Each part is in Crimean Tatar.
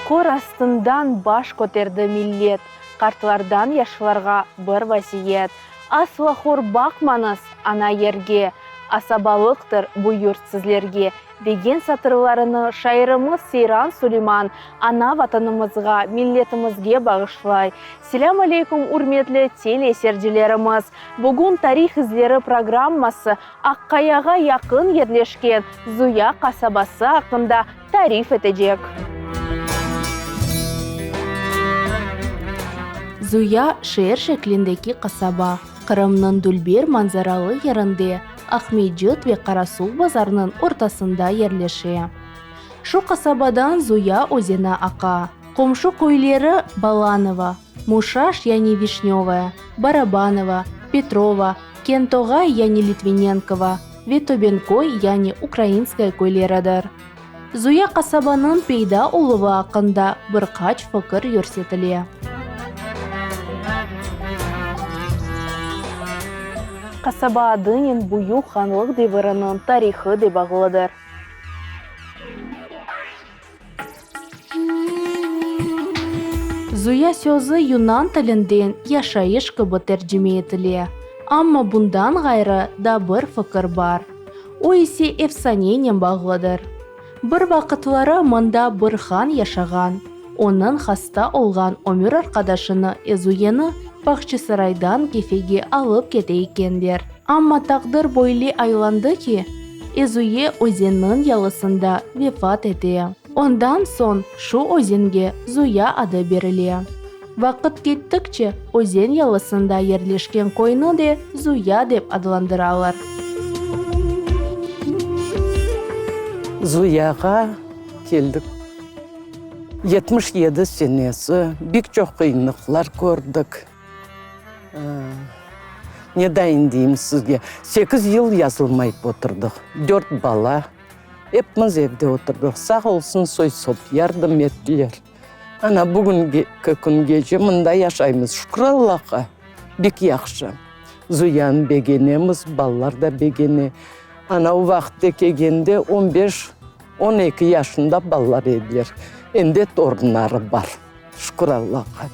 Kör astından baş köterdi millet, Qartlardan yaşlarğa bir vasiyet, Asla hor baqmañız ana yerge, Asabalıqtır bu yurt sizlerge, degen satırlarını şairimiz Seyran Suleyman ana Vatanımızğa, milletimizge bağışlay. Selâm aleyküm, ürmetli telesercilerimiz! Bugün Tarih izleri programması Aqqayağa yaqın yerleşken Zuya qasabası aqqında tarif etecek. Zuya, şeer şeklindeki qasaba, Qırımnıñ dülber manzaralı yerinde, Aqmescit ve Qarasuvbazarnıñ ortasında yerleşe. Şu qasabadan Zuya özeni aqa. Qomşu köyleri Balanovo, Muşaş yani Vişnövoye, Barabanovo, Petrovo, Kentoğay yani Litvinenkovo ve Töbenköy yani Ukrainskoye köyleridir. Zuya qasabanıñ peyda oluvı aqqında bir qaç fikir yürsetile. Qasaba adınen Büyük Hanlıq deviriniñ tarihı de bağlıdır. Zuya sözü yunan tilinden yaşayış kibi tercime etile. Amma bundan ğayrı da bir fikir bar. O ise efsanenen bağlıdır. Bir vaqıtları mında bir han yaşağan. Onıñ hasta olğan ömür arqadaşını Ezuyeni Bağçasaraydan Kefege alıp kete ekenler. Amma taqdir böyle aylandı ki, Ezuye özenniñ yalısında vefat ete. Ondan soñ şu özenge Zuya adı berile. Vaqıt kettikçe, özen yalısında yerleşken köyni de Zuya dep adlandıralar. Zuyağa keldik. 77 senesi, bek çoq qıyınlıqlar kördik. Ne dayın deyim sizge, sekiz yıl yazılmayıp oturdıq, dört bala, epimiz evde oturdıq. Sağ olsun soy-sop yardım ettiler. Ana, bugünki küngece mında yaşaymız, şükür Allahqa, bek yahşı. Zuyanı begenemiz, balalar da begene. Ana, o vaqıtta kelgende on beş, on eki yaşında balalar ediler, endi torunları bar. Şükür Allahqa.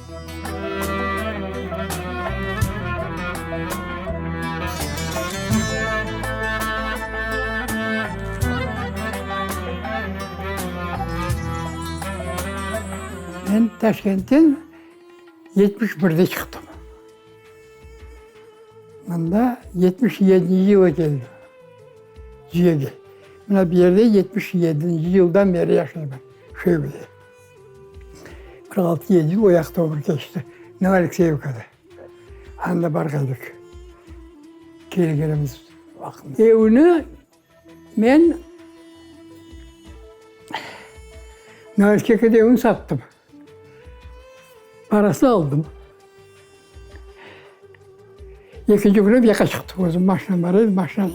Men Taşkentten 71-de çıqtım. Mında 77-nci yılı keldim Ciyege. Mına bu yerde 77-nci yıldan beri yaşayman, şu evde. 46-yedi yıl o yaqta ömür keçti, Novoalekseyevkada. Anda barğan edik, kelgenimiz vaqıt. Evni men Novoalekseyevkada evni sattım. Parasını aldım. Ekinci künü bir yaqqa çıqtıq, özüm maşinam bar edi, maşinanen.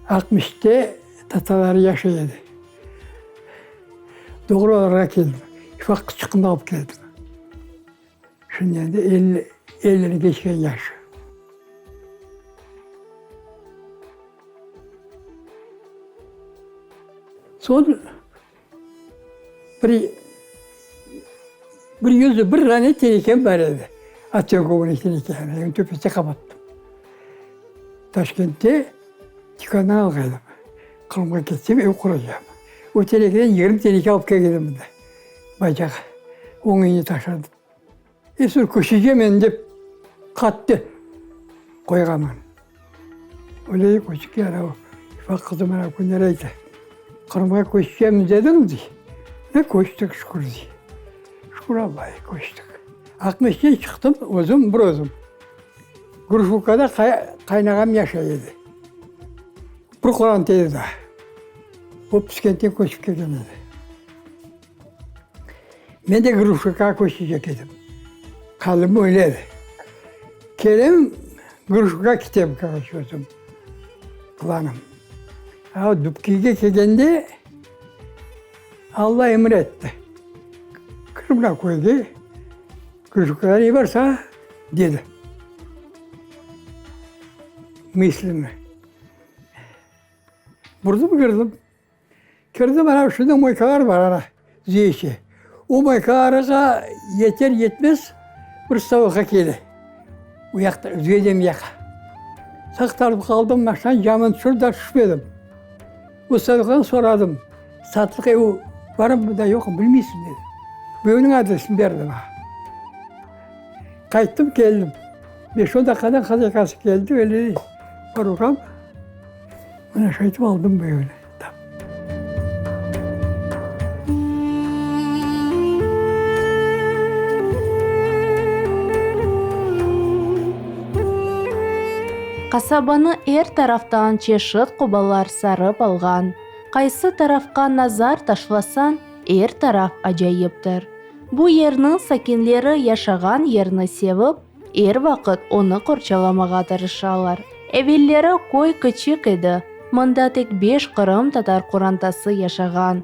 Aqmescitte tataları yaşay edi. Doğru olarğa keldim. Ufaq qızçıqnı alıp keldim. Şimdi endi elli, ellini keçken yaşı. Soñ bir, bir 101 dane terekem bar edi. Otegovnıy terekeni. Evniñ töpesine qapattım. Taşkentte tükândan alğaydım. Qırımğa ketsem ev quracağım. O terekeden 20 tereke alıp kelgen edim mında, bacağa. Onıñ eline taşladım. Esur köşege men dep qattı qoyğanman. Öyle köçük ya anav ufaq qızım anav künleri ayta, Qırımğa köçeceğimiz dediñ dey. E, köçtik şükür dey. Şükür Allağa köçtik. Aqmescitten çıqtım özüm, bir özüm. Gruşevkada qaynağam yaşay edi. Bir qoranta edi daa. O Pskentten köçip kelgen edi. Men de Gruşevkağa köçecek edim. Qalim öyle edi. Kelem, Gruşevkağa ketem, koroçe, özüm planım. A Dubkige kelgende Alla emir etti. Kir mına köyge, Gruşevkada ne bar saña? dedi. Mıslенно. Burdım kirdim. Kirdim, ana şunda moykalar bar, ana, zeyiçe. O Maykaarağa yeter-yetmez bir stavka kele. O yaqta, Özgedem yaqa. Saqtarıp qaldım, maşinanıñ camını tüşürip daa tüşmedim. O stavkadan soradım, Satlıq evi barmı mında, yoqmı, bilmeysiñ, dedi. Bu evniñ adresini berdi maña. Qayttım, keldim. Beş-on daqqadan hazaykası keldi, öyle program. Mına şaytip aldım bu evni. Qasabanı er taraftan çeşit qobalar sarıp alğan. Qaysı tarafqa nazar taşlasañ, er taraf acayiptir. Bu yerniñ sakinleri yaşağan yerni sevip, Er vaqıt onı qorçalamağa tırışalar. Evelleri köy kiçik edi, mında tek beş qırımtatar qorantası yaşağan.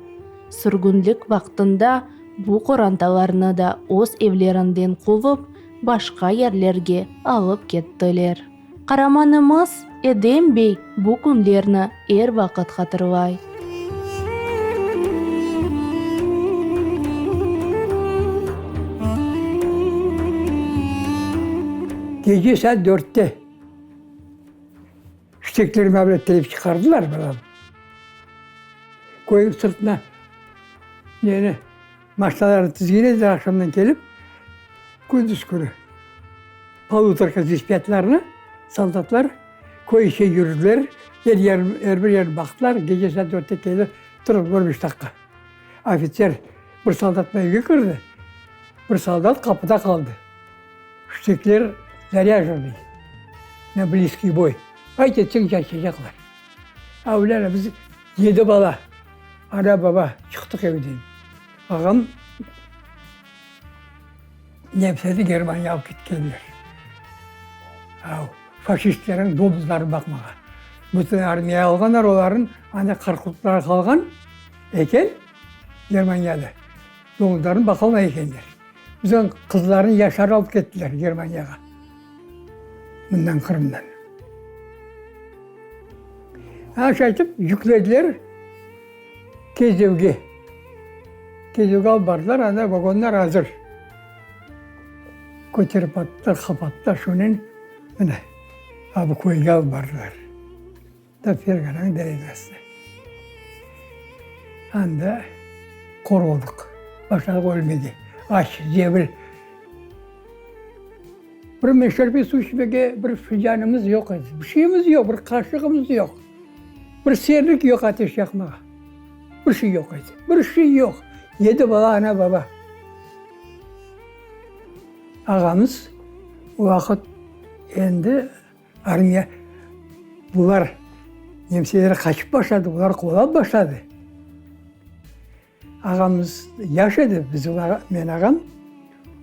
Sürgünlik vaqtında bu qorantalarnı da öz evlerinden quvıp, başqa yerlerge alıp kettiler. Qaramanımız Edem bey bu künlerni er vaqıt hatırlay. Gece saat dörtte şteklerimi avlettirip çıqardılar balam. Köyniñ sırtına neni, maşinalarnı tizgen ediler aqşamdan kelip, kündüz künü polutorka zis-pyatlarnı soldatlar Köy içe yürdiler, er yer, er bir yerni baqtılar, gece saat dörtte keldi, turıp bir beş daqqa. Ofitser bir soldatnen evge kirdi, bir soldat qapıda qaldı. Ştekler zarâjenıy, na blizkiy boy, ayt etseñ çarçacaqlar. Avlâna biz yedi bala, ana-baba çıqtıq evden. Ağam nemseler Germaniyağa alıp ketkenler. Av. Faşistlerniñ domuzlarını baqmağa. Bütün armiya alğanlar olarnıñ, anda qırqlıqları qalğan eken Germaniyada. Domuzlarını baqalmay ekenler. Bizim qızlarnı yaşları alıp kettiler Germaniyağa. Mından Qırımdan. Ha şaytip yüklediler Kezlevge. Kezlevge alıp bardılar, anda vagonlar azır. Köterip attılar, qapattılar, şonen mına a bu köyge alıp bardılar. Ta Fergananıñ derenyasına. Anda qor oldıq, başladıq ölmege, aç, zebil. Bir meşerpe suv içmege bir filcanımız yoq edi, bir şeyimiz yoq, bir qaşığımız yoq, bir sernik yoq ateş yaqmağa, bir şey yoq edi, bir şey yoq. Yedi bala, ana-baba. Ağamız o vaqıt endi armiya, bular nemseler qaçıp başladı, bular quvalap başladı. Ağamız yaş edi, bizim ağa, men ağam.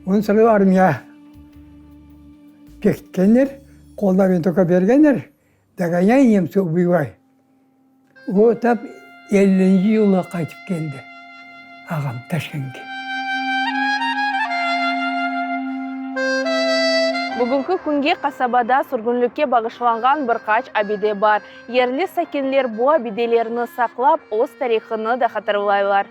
Onı sonra armiya pekitkenler, qoluna vintovka bergenler, dogonyay nemtsi, ubivay. O tap ellinci yılı qaytıp keldi, ağam, Taşkentke. Bugünki künge qasabada sürgünlikke bağışlanğan bir qaç abide bar. Yerli sakinler bu abidelerni saqlap, öz tarihını da hatırlaylar.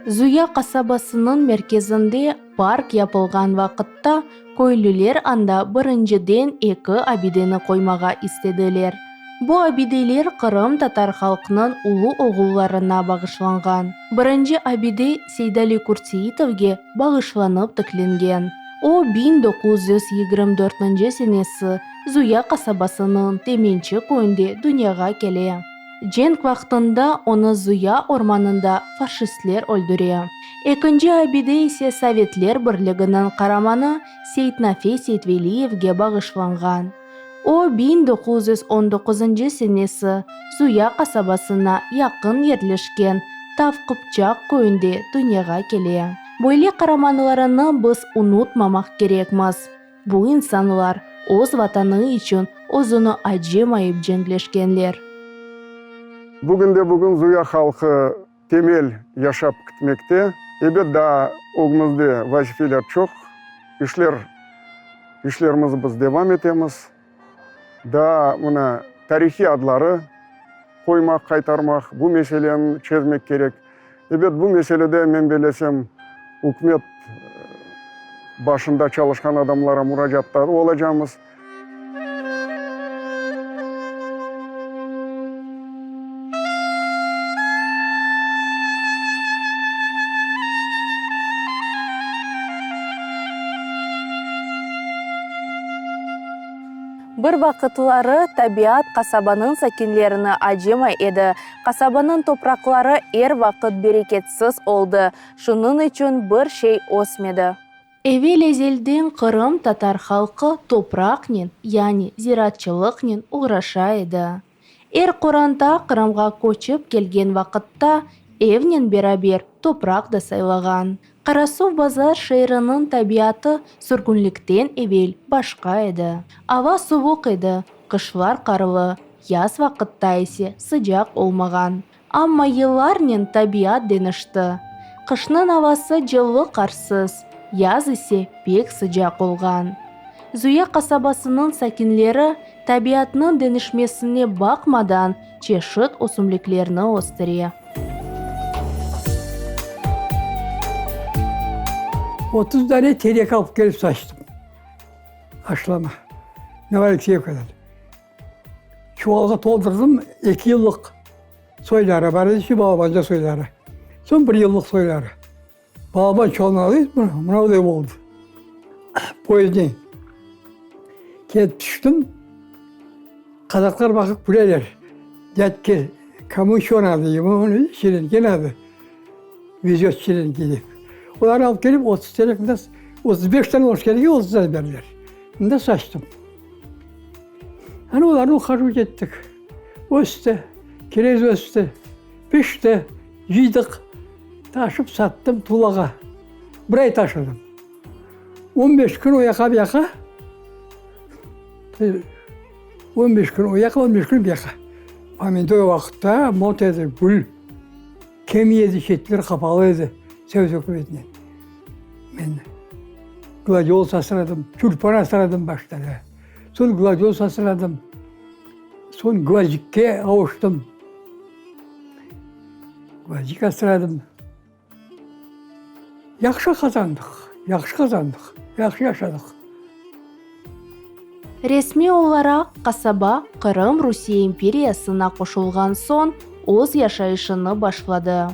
Zuya qasabasınıñ merkezinde park yapılğan vaqıtta, köylüler anda birinciden eki abideni qoymağa istediler. Bu abideler qırımtatar halqnıñ ulu oğullarına bağışlanğan. Birinci abide Seydali Kurtseitovge bağışlanıp tiklengen. O, 1924 senesi Zuya qasabasınıñ Temençi köyünde dünyağa kele. Cenk vaqtında onı Zuya ormanında faşistler öldüre. Ekinci abide ise Sovetler Birliginiñ qaramanı Seytnafe Seytveliyevge bağışlanğan. O, 1919 senesi Zuya qasabasına yaqın yerleşken Tav Qıpçaq köyünde dünyağa kele. Böyle qaramanlarını biz unutmamaq kerekmiz. Bu insanlar öz Vatanı içün özüni acımayıp cenkleşkenler. Bugünde-bugün Zuya halqı temel yaşap kitmekte. Ebet, daa ögümizde vazifeler çoq, işler, işlerimizni biz devam etemiz. Daa mına tarihiy adları. qoymaq, qaytarmaq, bu meseleni çezmek kerek. Ebet, bu meselede, men bellesem, ükümet başında çalışqan adamlara muracaatta olacamız. Bir vaqıtları tabiat qasabanıñ sakinlerini acımay edi. Qasabanıñ topraqları er vaqıt bereketsiz oldı, şunıñ içün bir şey ösmedi. Evel-ezelden Qırım tatar halqı topraqnen, yani ziraatçılıqnen oğraşa edi. Er qoranta Qırımğa köçip kelgen vaqıtta evnen beraber topraq da saylağan. Qarasuvbazar şeeriniñ tabiatı sürgünlikten evel başqa edi. Ava suvuq edi, qışlar qarlı, yaz vaqıtta ise sıcaq olmağan. Amma yıllarnen tabiat deñişti. Qışnıñ avası cıllı qarsız, yaz ise pek sıcaq olğan. Zuya qasabasınıñ sakinleri tabiatnıñ deñişmesine baqmadan çeşit ösümliklerni östüre. 30 dane terek alıp kelip saçtım. Aşlama. Novoalekseyevkadan. Çuvalğa toldurdım, eki yıllıq soyları bar edi, şu balabanca soyları. Soñ bir yıllıq soyları. Balaban çuvalnı alayım, mınavday oldı. Poyezdden kelip tüştüm, qazaqlar baqıp küleler. Dядьке, кому что надо, ему şirinke надо, везет şirinke dep. Olar alıp kelip 30 terek, 35 tane olmuş kerek, 30 tane berdiler. Mında saçtım. Ana olarnı uqaruv ettik. Östi, kirez östi, pişti, cıydıq. Taşıp sattım Tulağa. Bir ay taşıdım. On beş kün o yaqa bu yaqa, on beş kün o yaqa, on beş kün bu yaqa. Pomidor vaqıtta mot edi, gül. Kemi edi, çetler qapalı edi Sovet ükümetinen. Men gladiolus asradım, tülpan asradım başta da. Soñ gladiolus asradım. Soñ gvozdikke avuştım. Gvozdik asradım. Yahşı qazandıq, yahşı qazandıq, yahşı yaşadıq. Resmiy olaraq qasaba Qırım Rusiye imperiyasına qoşulğan soñ öz yaşayışını başladı.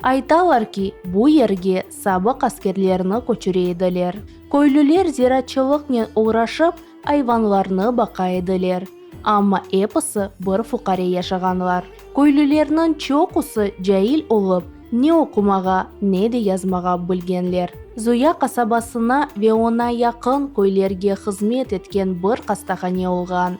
Aytalar ki, bu yerge sabıq askerlerni köçüre ediler. Köylüler ziraatçılıqnen oğraşıp, ayvanlarnı baqa ediler. Amma episi bir fuqare yaşağanlar. Köylülerniñ çoqusı cail olıp, ne oqumağa, ne de yazmağa bilgenler. Zuya qasabasına ve oña yaqın köylerge hızmet etken bir hastahane olğan.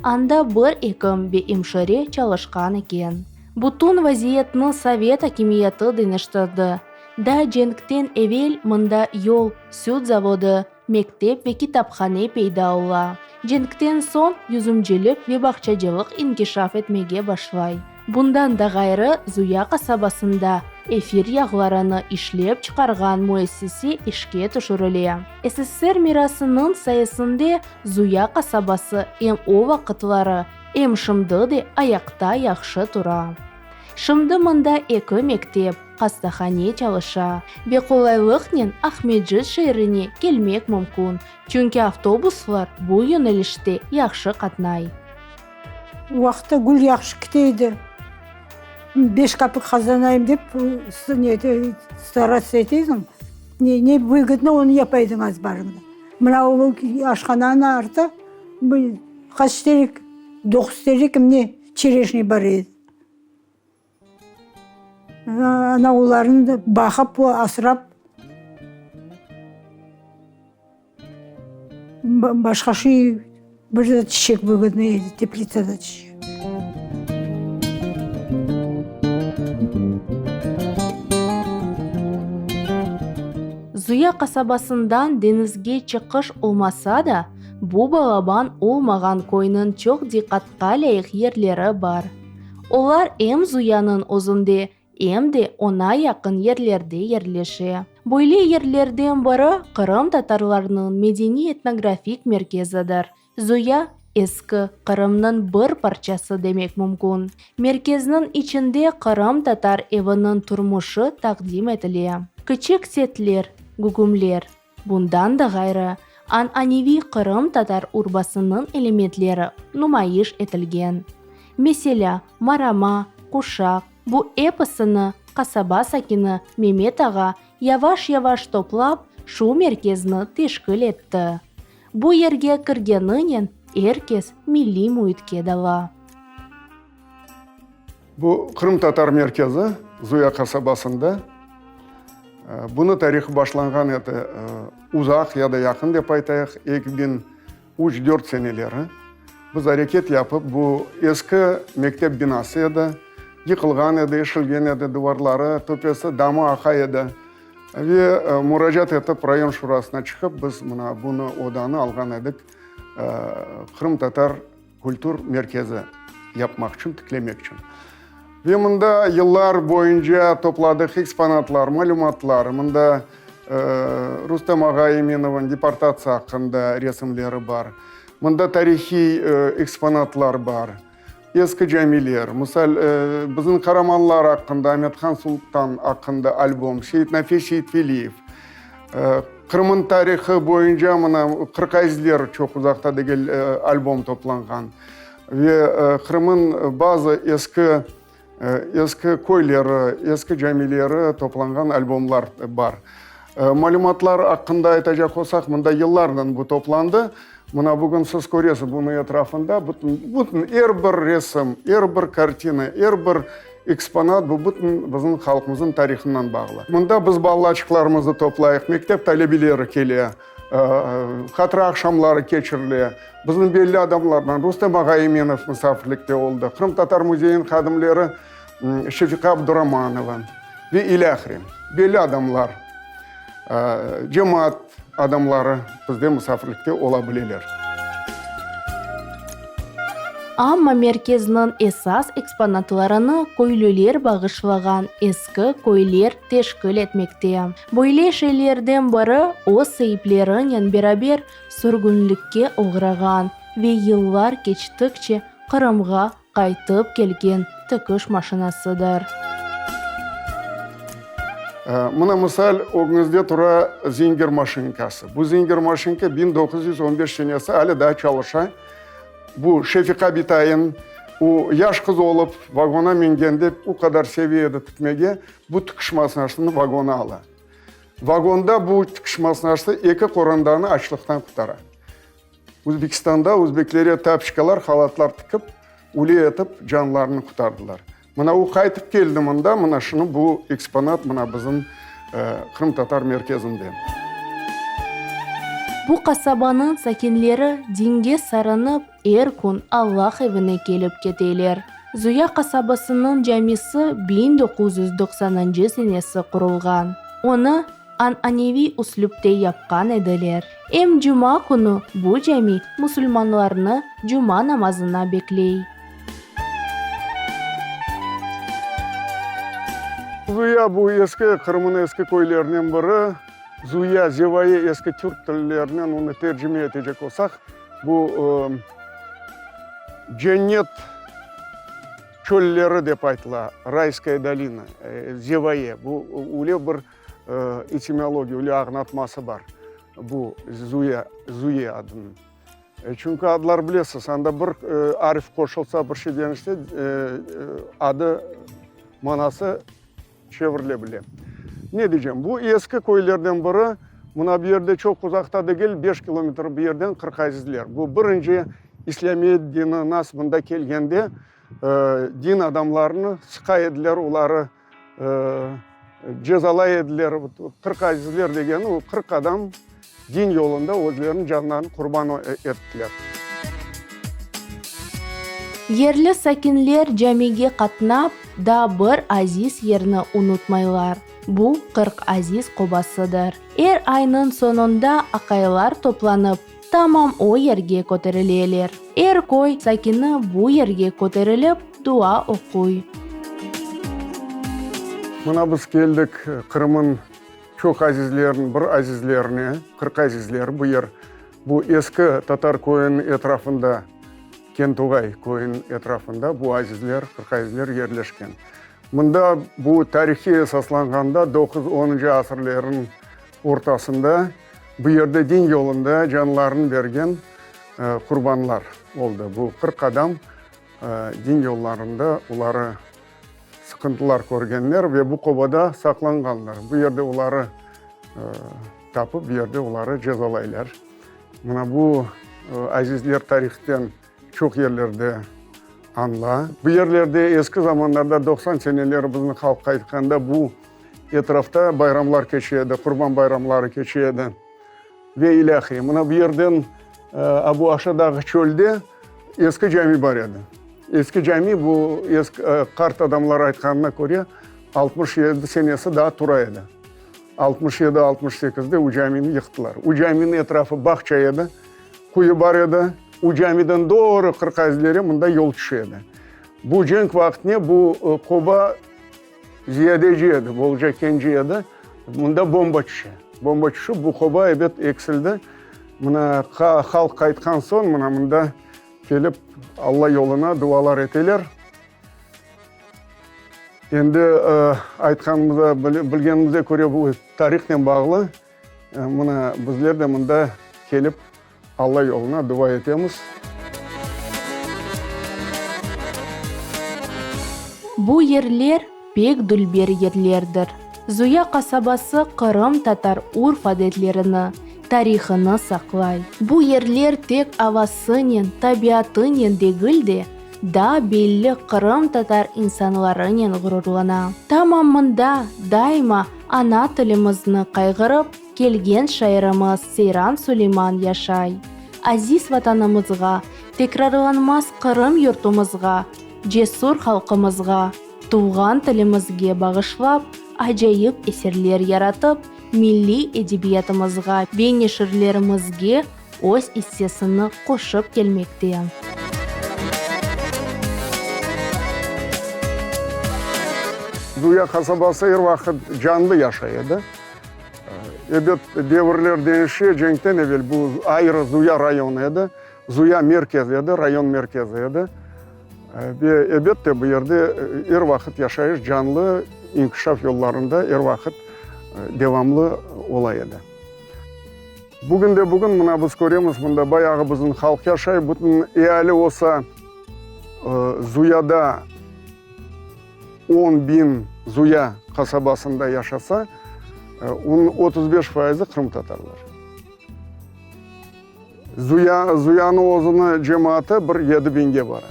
Anda bir ekim ve emşire çalışqan eken. Bütün vaziyetni sovet akimiyeti deñiştirdi. Daa cenkten evel mında yol, süt zavodı, mektep ve kitaphane peyda ola. Cenkten soñ yüzümcilik ve bağçacılıq inkişaf etmege başlay. Bundan da ğayrı, Zuya qasabasında efir yağlarını işlep çıqarğan müessise işke tüşürile. SSR mirasınıñ sayesinde Zuya qasabası em o vaqıtları, em şimdi de ayaqta yahşı tura. Şimdi mında eki mektep, hastahane çalışa ve qolaylıqnen Aqmescit şeerine kelmek mümkün, çünki avtobuslar bu yönelişte yahşı qatnay. O vaqıtta gül yahşı kite edi. Beş kapik qazanayım dep, starаться ete ediñ. Ne, ne vıgodno, onı yapa ediñ azbarıñda. Mına o aşhananıñ artı qaç terek, doquz terek ne çereşnıy bar edi. Ana olarnı baqıp, asrap, başqa şey, bir de çiçek vıgodnıy edi, teplitsada çiçek. Zuya qasabasından deñizge çıqış olmasa da, bu balaban olmağan köyniñ çoq diqqatqa lâyıq yerleri bar. Olar em Zuyanıñ özünde, em de oña yaqın yerlerde yerleşe. Böyle yerlerden biri Qırım tatarlarınıñ medeniy-etnografik merkezidir. Zuya. Eski Qırımnıñ bir parçası demek mümkün. Merkezniñ içinde qırımtatar eviniñ turmuşı taqdim etile, kiçik setler, gügümler. Bundan da ğayrı, ananeviy qırımtatar urbasınıñ elementleri numayış etilgen. Meselâ, marama, quşaq, bu episini qasaba sakini Memet ağa yavaş-yavaş toplap, şu merkezni teşkil etti. Bu yerge kirgeninen er kes milliy müitke dala. Bu qırımtatar merkezi Zuya qasabasında. Bunı tarihı başlanğan edi uzaq ya da yaqın dep aytayıq, 2003-4 seneleri. Biz areket yapıp, bu eski mektep binası edi, yıqılğan edi, eşilgen edi, duvarları, töpesi, damı aqa edi. Ve muracaat etip rayon şurasına çıqıp, biz mına bunı, odanı alğan edik, qırımtatar kültür merkezi yapmaq içün, tiklemek içün. Ve mında yıllar boyunca topladıq eksponatlar, malümatlar, mında Rustem ağa Eminovıñ deportatsiya aqqında resimleri bar, mında tarihiy eksponatlar bar. Eski camiler, misal, bizim qaramanlar aqqında, Amet-Han Sultan aqqında albom, Seyit Nafe Seytveliyev. Qırım'ın tarihı boyunca mına Qırqaizler çoq uzaqta degil albom toplanğan. Ve Qırım'ın bazı eski Eski köyleri, eski camileri toplanğan albomlar bar. Malümatlar aqqında aytacaq olsaq, mında yıllarnen bu toplandı. Mına bugün siz köresiz, bunıñ etrafında bütün, bütün er bir resim, er bir kartina, er bir eksponat bu bütün bizim halqımıznıñ tarihınen bağlı. Mında biz balaçıqlarımıznı toplayıq, mektep talebeleri kele. Hatıra aqşamları keçirile. Bizim belli adamlardan Rustem ağa Eminov musafirlikte oldı, Qırımtatar müzeyiniñ hadimleri Şefiqa Abduramanova ve ilâhre. Belli adamlar, cemaat adamları bizde musafirlikte ola bileler. Amma merkezniñ esas eksponatlarını köylüler bağışlağan eski köyler teşkil etmekte. Böyle şeylerden biri öz saiplerinen beraber sürgünlikke oğrağan ve yıllar keçtikçe Qırımğa qaytıp kelgen tikiş maşinasıdır. Mına, misal, ögüñizde tura Zinger maşinkası. Bu Zinger maşinka 1915 senesi alâ daa çalışa. Bu Şefiqa bitayım, o yaş qız olıp, vagona mingende o qadar seve edi tikmege, bu tikiş masnasını vagona ala. Vagonda bu tikiş masnası eki qorandanı açlıqtan qurtara. Özbekistanda özbeklere tapçkalar, halatlar tikip, üle etip canlarını qurtardılar. Mına o qaytıp keldi mında, mına şunı bu eksponat mına bizim Qırımtatar merkezinde. Bu qasabanıñ sakinleri dinge sarınıp, er kün Allah evine kelip keteler. Zuya qasabasınıñ camisi 1990-ncı senesi qurulğan. Onı ananeviy üslüpte yapqan ediler. Em cuma künü bu cami musulmanlarnı cuma namazına bekley. Zuya, bu eski Qırım'ın eski köylerinen biri. Zuya, Zevaye eski türk tillerinen onı tercime etecek olsaq, bu cennet çölleri dep aytıla, Rayskaya dolina, Zevaye. Bu öyle bir etimologiya, öyle añlatması bar bu Zuya, Zuye adınıñ. Çünki adlar bilesiz, anda bir arif qoşulsa, bir şey deñişse, adı, manası çevirile bile. Ne diycem, bu eski köylerden biri, mına bu yerde çoq uzaqta degil, beş kilometr bu yerden Qırqazizler. Bu birinci İslâmiyet dini nas mında kelgende, din adamlarını sıqa ediler, oları cezalay ediler. Qırqazizler degeni, o 40 adam din yolunda özleriniñ canlarını qurban ettiler. Yerli sakinler camige qatnap, daa bir aziz yerni unutmaylar. Bu, 40 Aziz qobasıdır. Er aynıñ soñunda aqaylar toplanıp, tamam o yerge köterileler. Er köy sakini bu yerge köterilip, dua oquy. Mına biz keldik Qırım'ın çoq azizleriniñ bir azizlerine, 40 Azizler, bu yer, bu eski tatar köyüniñ etrafında. Kentoğay köyüniñ etrafında bu azizler, qırqayızler yerleşken. Mında bu tarihiy esaslanğanda doquz, onuncı asırlerniñ ortasında bu yerde din yolunda canlarını bergen qurbanlar oldı. Bu 40 adam din yollarında oları sıqıntılar körgenler ve bu qobada saqlanğanlar. Bu yerde oları tapıp, bu yerde oları cezalaylar. Mına bu azizler tarihten çoq yerlerde añıla. Bu yerlerde eski zamanlarda, 90 seneleri bizni halq qaytqanda bu etrafta bayramlar keçe edi, qurban bayramları keçe edi ve ilâhre. Mına bu yerden a bu aşağıdaki çölde eski cami bar edi. Eski cami bu eski qart adamlar aytqanına köre 67 senesi daa tura edi. 67, 68-de u camini yıqtılar. U caminiñ etrafı bağça edi, quyu bar edi. U camiden doğru Qırqazilere mında yol tüşe edi. Bu cenk vaqtine bu qoba ziyadece edi, bolca kence edi. Mında bomba tüşe. Bomba tüşip, bu qoba, ebet, eksildi. Mına halq qaytqan soñ, mına mında kelip Alla yoluna dualar eteler. Endi aytqanımıza, bilgenimize köre, bu tarihnen bağlı. Mına bizler de mında kelip Alla yoluna dua etemiz. Bu yerler pek dülber yerlerdir. Zuya qasabası qırımtatar urf-adetlerini, tarihını saqlay. Bu yerler tek avasınen, tabiatınen degil de, daa belli qırımtatar insanlarınen ğururlana. Tamam mında daima ana tilimizni qayğırıp kelgen şairimiz Seyran Suleyman yaşay. Aziz Vatanımızğa, tekrarlanmaz Qırım yurtumızğa, cesur halqımızğa, tuvğan tilimizge bağışlap acayip eserler yaratıp, milliy edebiyatımızğa ve neşirlerimizge öz issesini qoşıp kelmekte. Zuya qasabası er vaqıt canlı yaşay edi. Ebet, devirler deñişe, cenkten evel bu ayrı Zuya rayonı edi, Zuya merkezi edi, rayon merkezi edi. Ve, ebette, bu yerde er vaqıt yaşayış canlı, inkişaf yollarında er vaqıt devamlı ola edi. Bugün de bugün mına biz köremiz, mında bayağı bizim halq yaşay, bütün eali olsa, Zuyada on biñ Zuya qasabasında yaşasa, onıñ 35 faizi qırımtatarlar. Zuya, Zuyanıñ özüni cemaatı bir yedi biñge bara.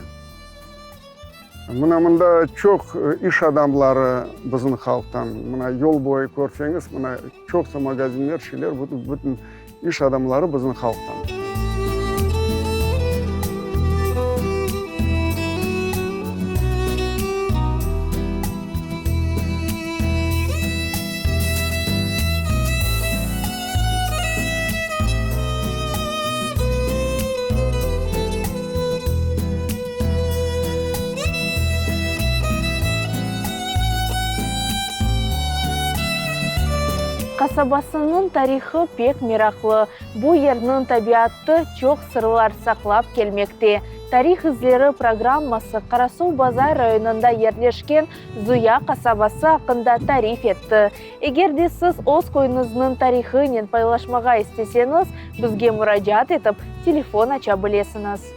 Mına mında çoq iş adamları bizim halqtan. Mına yol boyu körseñiz, mına çoqsa magazinler, şeyler, bütün iş adamları bizim halqtan. Qasabasınıñ tarihı pek meraqlı. Bu yerniñ tabiatı çoq sırlar saqlap kelmekte. Tarih izleri programması Qarasuvbazar rayonında yerleşken Zuya qasabası aqqında tarif etti. Eger de siz öz köyüñizniñ tarihınen paylaşmağa isteseñiz, bizge muracaat etip, telefon aça bilesiñiz.